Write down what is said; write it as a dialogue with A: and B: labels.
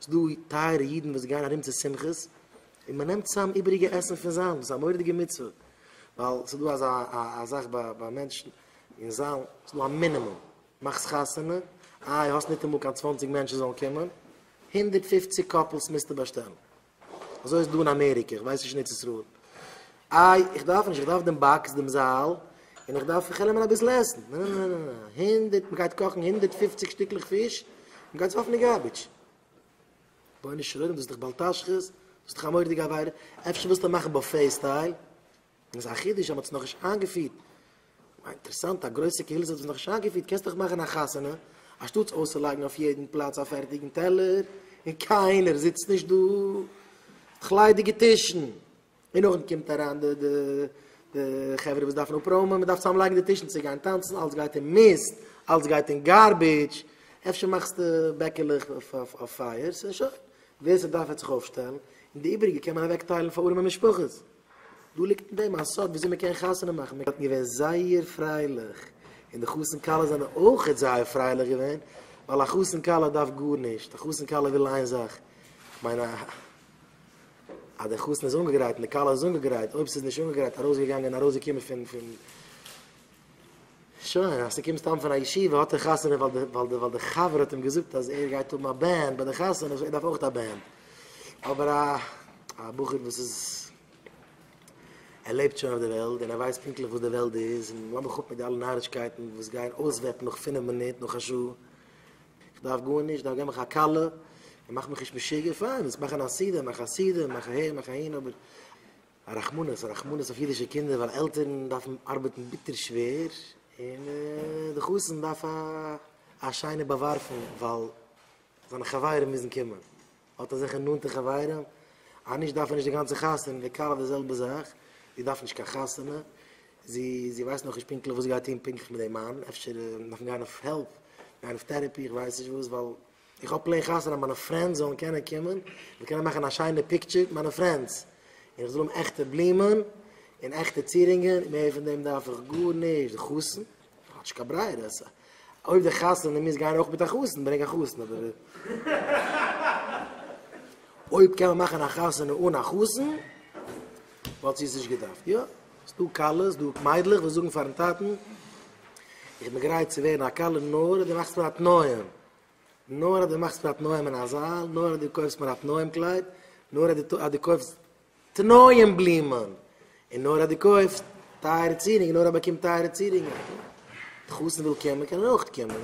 A: ס'איז דא טייערע אידן וואס גייען ארום צו שמחות, און מען נעמט צאם איבעריגע עסן פון זאלן, דאס איז א מורא'דיגע מצוה, ווייל ס'איז דא אזא א זאך ביי ביי מענטשן אין זאלן, ס'איז דא א מינימום, מאכסט חתונה, איי האסט ניטאמאל קיין צוואנציג מענטשן זאלן קומען, 150 couples מוזטו באשטעלן. אזוי איז דא אין אמעריקע, איך ווייס נישט אין ארץ ישראל. איי, איך דארף נישט, איך דארף דעם box, דעם זאל, און איך דארף, איך וועל נעמען אביסל עסן. ניין ניין ניין ניין, הונדערט, מען גייט קאכן 150 שטיקלעך פיש, מען גייט עס ווארפן אין garbage. רבונו של עולם, דאס איז דאך בל תשחית, דאס איז דאך א מורא'דיגע עבירה. אפשר ווילסטו מאכן buffet style? און עס איז א חידוש אז מען האט עס נאכנישט איינגעפירט. אינטערעסאנט, א גרויסע קהילה האט עס נאכנישט איינגעפירט, קענסט דאך מאכן א חתונה, אנשטאטס אויסצולייגן אויף יעדן פלאץ א פערטיגן טעלער, און קיינער זיצט נישט דא, דאך ליידיגע טישן. און נאכדעם קומט אריין די די די חברה וואס דארפן אפרוימען, מען דארף צוזאמלייגן די טישן צו גיין טאנצן, אלץ גייט אין מיסט, אלץ גייט אין garbage, אפשר מאכסטו בעקעלעך אויף פייערס און שוין, ווער ס'דארף וועט זיך אויפשטעלן, און די איבעריגע קען מען אוועקטיילן פאר ארעמע משפחות. דא ליגט אין דעם א סוד וויאזוי מען קען חתונה מאכן, מען איז געווען זייער פרייליך, און די חתן כלה זענען אויך זייער פרייליך געווען, ווייל א חתן כלה דארף גארנישט, א חתן כלה וויל איין זאך, כ'מיין א אז דער חתן איז אנגעגרייט און די כלה איז אנגעגרייט, אויב ס'איז נישט אנגעגרייט ארויסגעגאנגען און ארויסגעקומען פון פון שוין, אז ס'קומט סתם פון א ישיבה האט ער חתונה ווייל די ווייל די ווייל די חבר האט אים געזאגט אז ער גייט האבן א band ביי די חתונה, so ער דארף אויך א band. אבער א א בחור וואס איז ער לעבט שוין אויף די וועלט און ער ווייסט פונקטליך וואס די וועלט איז, און לאמיך אפ מיט די אלע נארישקייטן וואס גייען אויסוועפן נאך פינף מינוט, נאך א שעה. איך דארף גארנישט, דארף געב מיך א כלה, און מאך מיך נישט משוגע, פיין, ווילסט מאכן א סעודה, מאך א סעודה, מאך אהער, מאך אהין, אבער א רחמנות, א רחמנות אויף אידישע קינדער, ווייל עלטערן דארפן ארבעטן ביטער שווער, און די חתן דארף א א שיינע באווארפן, ווייל זיינע חברים מוזן קומען. האט אזעלכע נאנטע חברים, אז נישט דארף ער נישט די גאנצע חתונה, די כלה די זעלבע זאך, זי דארף נישט קיין חתונה, זי זי ווייסט נאכנישט פונקטליך וואס זי גייט טון פונקטליך מיט דעם מאן, אפשר דארף מען גיין אויף help, גיין אויף therapy, איך ווייס נישט וואס, ווייל איך האב plain חתונה אז מיינע friends זאלן קענען קומען, מיר קענען מאכן א שיינע picture מיט מיינע friends, און איך זאל האבן עכטע בלומען, און עכטע צירונגען, מער פון דעם דארף איך גארנישט, די חתן האט נישט קיין ברירה, אויב די חתונה מוז גיין אויך מיט א חתן, ברענג א חתן, אבער אויב קען מען מאכן א חתונה אן א חתן, וואלט זי עס נישט געדארפט, יא, ס'דא כלות, ס'דא מיידלעך וואס זאגן פארן טאטן, איך בין גרייט צו ווערן א כלה נאר אז דו מאכסט מיר א תנאים, נאר אז דו מאכסט מיר א תנאים אין א זאל, נאר אז דו קויפסט מיר א תנאים קלייד, נאר אז דו קויפסט תנאים בלומען, און נאר אז דו קויפסט טייערע צירונג, נאר אז באקומט טייערע צירונגען. די חתן וויל קומען, קען ער אויך קומען.